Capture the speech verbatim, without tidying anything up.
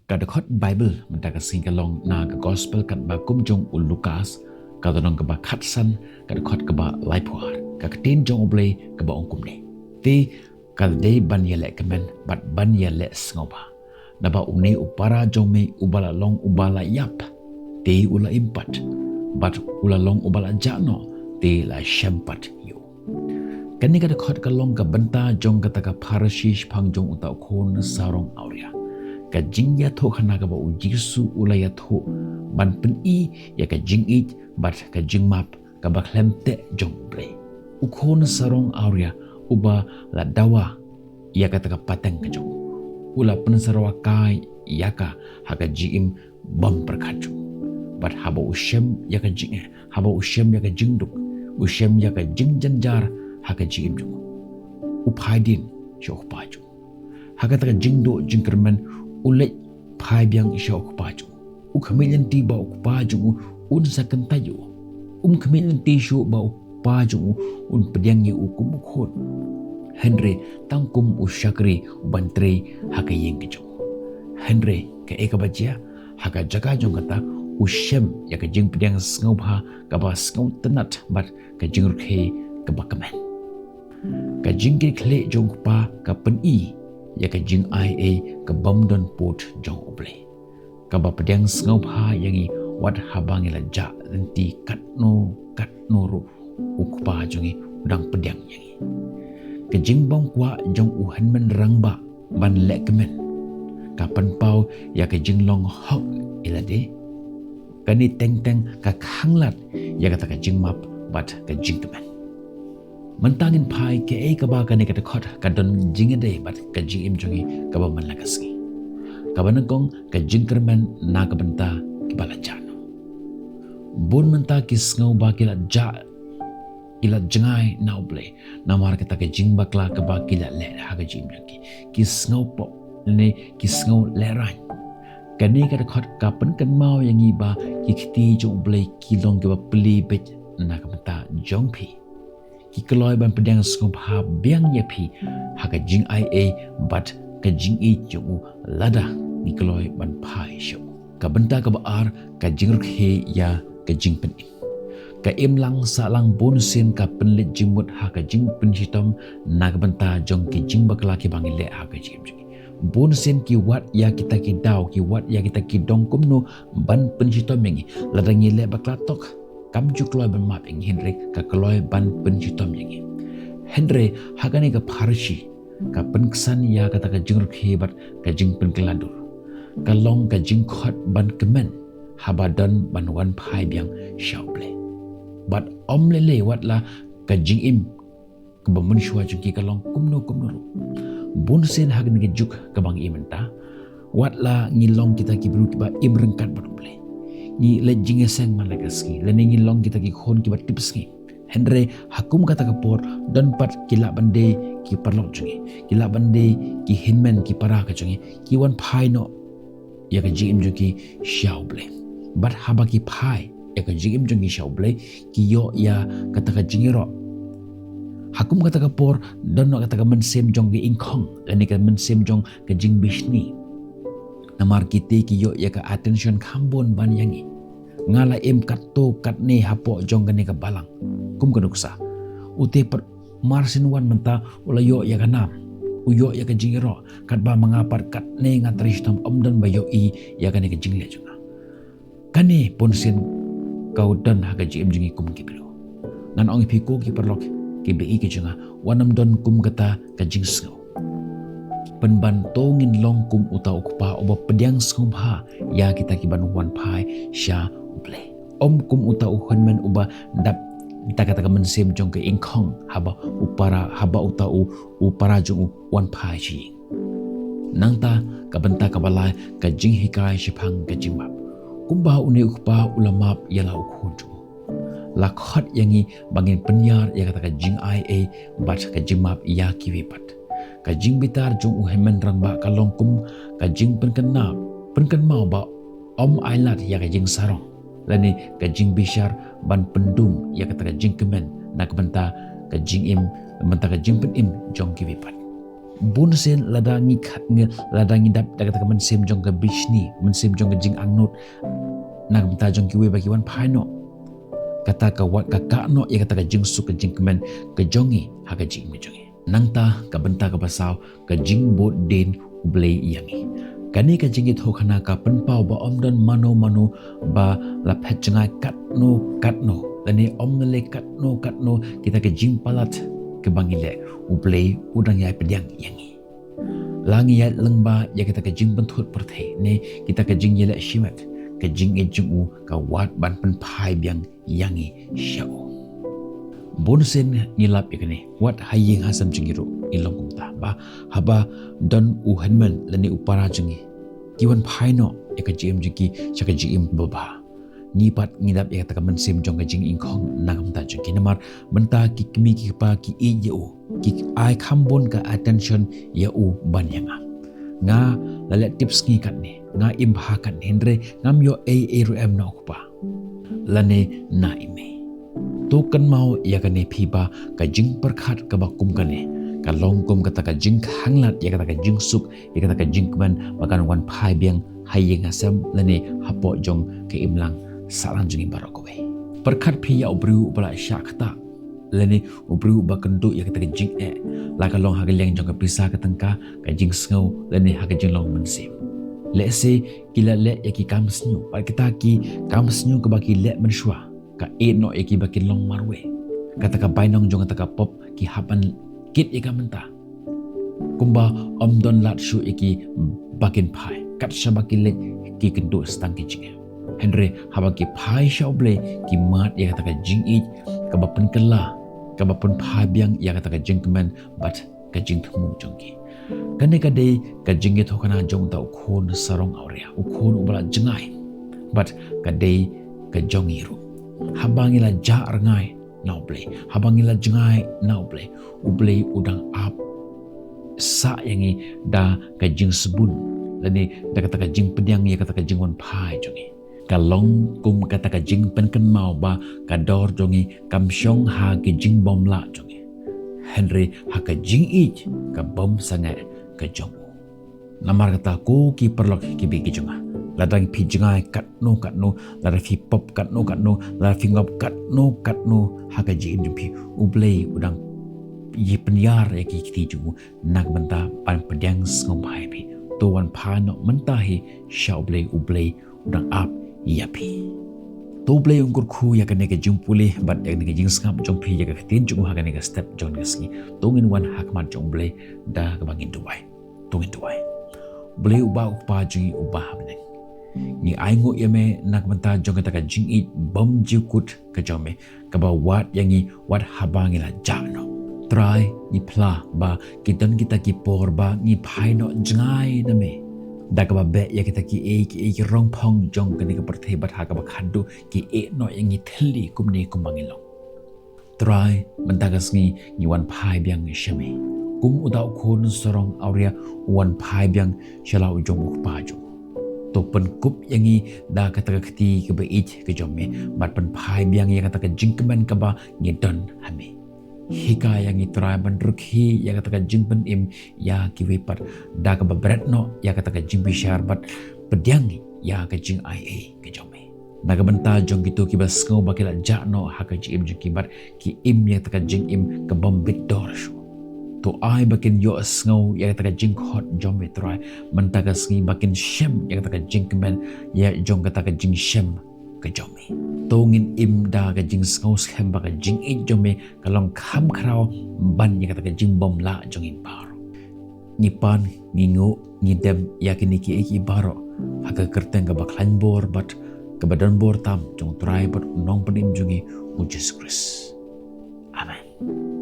Ka dkhot Baibl mynta ka sngi ka long na ka Gospel katba kum jong u Lukas, ka lynnong kaba khatsan, ka dkhot kaba laiphew ar. Ka ktien jong U Blei kaba ong kumne: Te ka la dei ban ïaleh kmen bad ban ïaleh sngewbha. Naba une u para jong me uba la long uba la ïap, te u la im pat, bad u la long uba la jah noh, te la shem pat ïa u. Kane ka dkhot ka long ka bynta jong kata ka pharshi shaphang jong uta u khun sarong awria. Ka jingïathuhkhana kaba U Jisu u la ïathuh ban pyni ïa ka jingïeit bad ka jingmap kaba khlem teh jong U Blei. U khun sarong awria uba la dawa ïa kata ka pateng ka jong u, u la pynsyrwa kai ïa ka ha ka jingim bym pyrkhat jong u. Bad haba u shem ïa ka jing, haba u shem ïa ka jingduk, u shem ïa ka jingjynjar ha ka jingim jong u, u phai dien sha u kpa jong u. Ha kata ka jingduh jingkyrmen u leit phai biang sha u kpa jong u. U khmih lynti ba u kpa jong u un sa kyntait ïa u. Um khmih lynti shuh ba u kpa jong u un pdiang ïa u kum u khun. Hynrei tang kum u shakri uban trei ha ka ïing ka jong u. Hynrei kaei kaba jia, ha ka jaka jong kata, u shem ïa ka jingpdiang sngewbha kaba sngewtynnat bad ka jingrkhie kaba kmen. Ka jingkitkhlieh jong u kpa ka pyni ïa ka jingai ei ka bym don pud jong U Blei, kaba pdiang sngewbha ïa ngi wat haba ngi la jah lynti katno katno ruh, u kpa jong ngi u dang pdiang ïa ngi. Ka jingbymkwah jong u hynmen rangbah ban leh kmen ka pynpaw ïa ka jinglong hok ïa lade. Kane teng teng ka khanglad ïa kata ka jingmap bad ka jingkmen. Mynta ngin phai kaei kaba kane ka dkhot ka don jingïadei bad ka jingim jong ngi kaba man la ka sngi. Kaba nyngkong, ka jingkyrmen na ka bynta kiba la jah noh. Bun mynta ki sngew ba ki la jah, ki la jngai na U Blei namar kata ka jingbakla kaba ki la leh ha ka jingim jong ki. Ki sngew pop ne ki sngew lehraiñ. Kane ka dkhot ka pynkynmaw ïa ngi ba ki kti jong U Blei ki long kiba plie beit na ka bynta jong phi. Ki kloi ban pdiang sngewbha biang ïa phi ha ka jingai ei bad ka jingïeit jong u lada ngi kloi ban phai sha u. Ka bynta kaba ar, ka jingrkhie ïa ka jingpynim. Ka imlang sahlang bun sien ka pynleit jingmut ha ka jingpynshitom na ka bynta jong ki jingbakla kiba ngi leh ha ka jingim jong ngi. Bun sien ki wad ïa kita ki daw, ki wad ïa kita ki dong kumno ban pynshitom ïa ngi. Lada ngi leh bakla tok, kam ju kloi ban map ïa ngi, hynrei ka kloi ban pynshitom ïa ngi. Hynrei ha kane ka pharshi ka pynksan ïa kata ka jingrkhie bad ka jingpynkylla dur. Ka long ka jingkhot ban kmen haba don ban wan phai biang sha U Blei. Bad ym lei lei, wat la ka jingim kaba mynshuwa jong ki ka long kumno kumno ruh. Bun sien ha kane ka juk kaba ngi im mynta, wat la ngi long kita ki briew kiba im ryngkat bad U Blei, ngi leit jingïaseng man la ka sngi, lane ngi long kita ki khun kiba tipsngi. Hynrei ha kum kata ka por don pat ki lah ban dei ki paralok jong ngi, ki lah ban dei ki hynmen ki para ka jong ngi, ki wan phai noh ïa ka jingim jong ki sha U Blei. Bad haba ki phai ïa ka jingim jong ki sha U Blei, ki ïoh ïa kata ka jingïaroh. Ha kum kata ka por don noh kata ka mynsiem jong ka ingkhong lane ka mynsiem jong ka jingbishni. Namar kite ki ïoh ïa ka attention kham bun ban ïa ngi. Nga la im katto katne hapoh jong kane ka balang kum ka nuksa. Ute pat mar sien wan mynta u la ïoh ïa ka nam, u ïoh ïa ka jingïaroh, katba ma nga pat katne nga trei shitom, ym don ba ïohi ïa kane ka jingleh jong nga. Kane bun sien ka don ha ka jingim jong ngi kum ki briew. Ngan ong ïa phi ko ki paralok, ki baieit ki jong nga, wat nym don kum kata ka jingsngew. Pynban to ngin long kum uta u kpa uba pdiang sngewbha ïa kita kiban wan phai sha U Blei. Ym kum uta u hynmen uba dap da kata ka mynsiem jong ka ingkhong haba u para, haba uta u, u para jong u wan phai sha ïing. Nangta ka bynta kaba lai, ka jinghikai shaphang ka jingmap. Kumba une u kpa u la map ïa la u khun jong u, la khot ïa ngi ba ngin pynïar ïa kata ka jingai ei bad ka jingmap ïa kiwei pat. Ka jingbitar jong u hynmen rangbah ka long kum ka jingpynkynmaw, pynkynmaw ba ym ailad ïa ka jingsarong lane ka jingbishar ban pyndum ïa kata ka jingkmen na ka bynta ka jingim, bynta ka jingpynim jong kiwei pat. Bun sien lada ngi kha-, ngi, lada ngi dap da kata ka mynsiem jong ka bishni, mynsiem jong ka jingangnud, na ka bynta jong kiwei ba ki wan phai noh, kata ka wad ka kah noh ïa kata ka jingsuk ka jingkmen ka jong ngi ha ka jingim ka jong ngi. Nangta ka bynta kaba saw, ka jingbud dien U Blei ïa ngi. Kane ka jingïathuhkhana ka pynpaw ba ym don mano mano ba la phet jngai katno katno, lane ym lei katno katno kita ka jingpalat kaba ngi leh, U Blei u dang ïai pdiang ïa ngi. La ngi ïaid lyngba ïa kita ka jingpynthut pyrthei ne kita ka jingïaleh shimet, ka jingïeit jong u ka wad ban pynphai biang ïa ngi sha u. Bun sien ngi lap ïa kane, wat ha ïing ha sem jong ngi ruh ngi long kumta, ba haba don u hynmen lane u para jong ngi, ki wan phai noh ïa ka jingim jong ki sha ka jingim babha. Ngi pat ngi dap ïa kata ka mynsiem jong ka jingïakhun na ka bynta jong ki, namar mynta ki kmie ki kpa ki ïeit ïa u, ki ai kham bun ka attention ïa u ban ïa nga. Nga la leh tipsngi katne, nga im bha katne, hynrei ngam ïoh ei ei ruh em na u kpa lane na i mei. To kynmaw ïa kane phi, ba ka jingpyrkhat kaba kum kane ka long kum kata ka jingkhanglad ïa kata ka jingsuk, ïa kata ka jingkmen ba kan wan phai biang ha ïing ha sem lane hapoh jong ka imlang sahlang jong ngi baroh kawei. Pyrkhat phi ïa u briew uba la shah ktah lane u briew uba kynduh ïa kata ka jingeh, la ka long ha ka liang jong ka pisa ka tyngka, ka jingsngew lane ha ka jinglong mynsiem. Lehse ki la leh ïa ki kam sniew, bad kita ki kam sniew kaba ki leh mynshuwa ka ïeh noh ïa ki ba kin long marwei. Kata ka bainong jong kata ka pop ki hap ban kit ïa ka mynta. Kumba ym don lad shuh ïa ki ba kin phai, kat shaba ki leit ki kynduh tang ki jingeh. Hynrei haba ki phai sha U Blei, ki mad ïa kata ka jingïeit kaba pynkylla, kaba pynphai biang ïa kata ka jingkmen bad ka jingthmu jong ki. Kane ka dei ka jingïathuhkhana jong uta u khun sarong awria, u khun uba la jngai. Bad ka dei ka jong ngi ruh. Haba ngi la jah rngai na U Blei, haba ngi la jngai na U Blei, U Blei u dang ap sah ïa ngi da ka jingsbun lane da kata ka jingpdiang ïa kata ka jingwan phai jong ngi. Ka long kum kata ka jingpynkynmaw ba ka dor jong ngi kam shong ha ka jingbymlah jong ngi, hynrei ha ka jingïeit kabym sangeh ka jong u. Namar kata ko ki paralok kiba ïeit ki jong nga, lada phi jngai katno katno, lada phi pop katno katno, lada phi ngop katno katno ha ka jingim jong phi, U Blei u dang ïa pynïar ïa ki kti jong u na ka bynta ban pdiang sngewbha ïa phi. To wan phai noh mynta hi sha U Blei, U Blei u dang ap ïa phi. To U Blei un kyrkhu ïa kane ka jingpule bad ïa kane ka jingsngap jong phi ïa ka ktien jong u ha kane ka step jong ka sngi. To ngin wan ha khmat jong U Blei da kaba ngin duwai. To ngin duwai. Blei uba u Kpa jong ngi uba ha bneng, ngi ainguh ïa me na ka bynta jong kata ka jingïeit bymjukut ka jong me, kaba wad ïa ngi wat haba ngi la jah noh. Trai, ngi phla ba ki don kita ki por ba ngi phai noh jngai na me, da kaba beh ïa kita kiei kiei ki rongphong jong kane ka pyrthei bad ha kaba khadduh ki ïeh noh ïa ngi thylli kumne kumba ngi long. Trai, mynta ka sngi ngi wan phai biang sha me kum uta u khun sarong awria u wan phai biang sha la u jong u Kpa jong u. To pynkup ïa ngi da kata ka kti kaba ïeit ka jong me bad pynphai biang ïa kata ka jingkmen kaba ngi don ha me. Hikai ïa ngi Trai ban rkhie ïa kata ka jingpynim ïa kiwei pat da kaba bret noh ïa kata ka jingbishar bad pdiang ïa ka jingai ei ka jong me. Na ka bynta jong kito kiba sngew ba ki la jah noh ha ka jingim jong ki bad ki im ïa kata ka jingim kabym bit dor shuh, to ai ba kin ïohsngew ïa kata ka jingkhot jong me Trai mynta ka sngi, ba kin shem ïa kata ka jingkmen ïa jong kata ka jingshem ka jong me. To ngin im da ka jingsngew skhem ba ka jingïeit jong me ka long kham khraw ban ïa kata ka jingbymlah jong ngi baroh. Ngi pan, ngi nguh, ngi dem ïa kine kiei kiei baroh ha ka kyrteng kaba khlaiñ bor bad kaba don bor tam jong u Trai bad u Nongpynim jong ngi u Jisu Khrist. Amen.